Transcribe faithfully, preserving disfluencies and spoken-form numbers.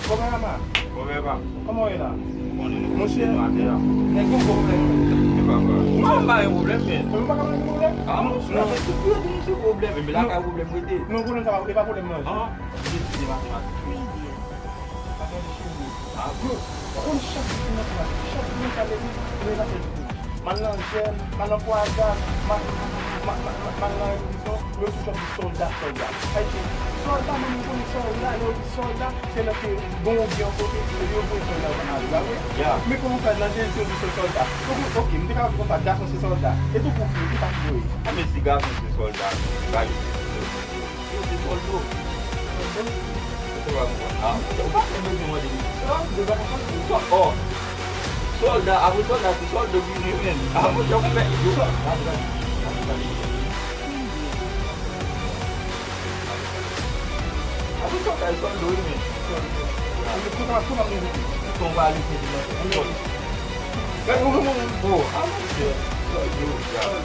Bon, Benjamin. Bon, Benjamin. Kòman w ye la? Monchè, nèg yo pwoblèm. Se pa vre. Non, m pa gen pwoblèm, men. Mwen pa ka gen pwoblèm? Ah, monchè, non, men tout moun di m se pwoblèm, men lakay pwoblèm rete. Non, pwoblèm sa pa, e pa pwoblèm nan. Ah, m deside matematik. Afè de cheve. Ah, bro, ou konn chak jou matematik, chak jou sa leve, leve sa fè di. M al nan jèm, m al nan Kwazad, m al, m al, m al, m al nan Revolisyon, yo toujou ap di sòlda, sòlda. Sa vle di, sòlda, mwen, mwen konnen sòlda, lè yo di sòlda, se lè ke gon oubyen yon kote, epi yo voye sòlda yo al la, wi. Ya. Men kòman fè nan Jezi yo di se sòlda? Donk, oke, m te kapab di konsa, gason se sòlda. E tou pou fi, ki sa ki voye? A, men si gason se sòlda, bagay se sòlda. Yo se sòldo. Sòldo? Ou pa konprann? Ah, ou pa konn bezwen mande li. Sòldo, pa konprann? Sò-, oh. Sòlda, apre sòlda, se sòldo ki vini, men. Ah, monchè, ou fè. Sòlda, gade, gade, gade. Apre sòlda, se sòldo, wi, men. Sòldo. Kouman, kouman nou vini? Kouman nou vini? Gade, ou, ou, ou, oh, ah, monchè. Sòldo, gade.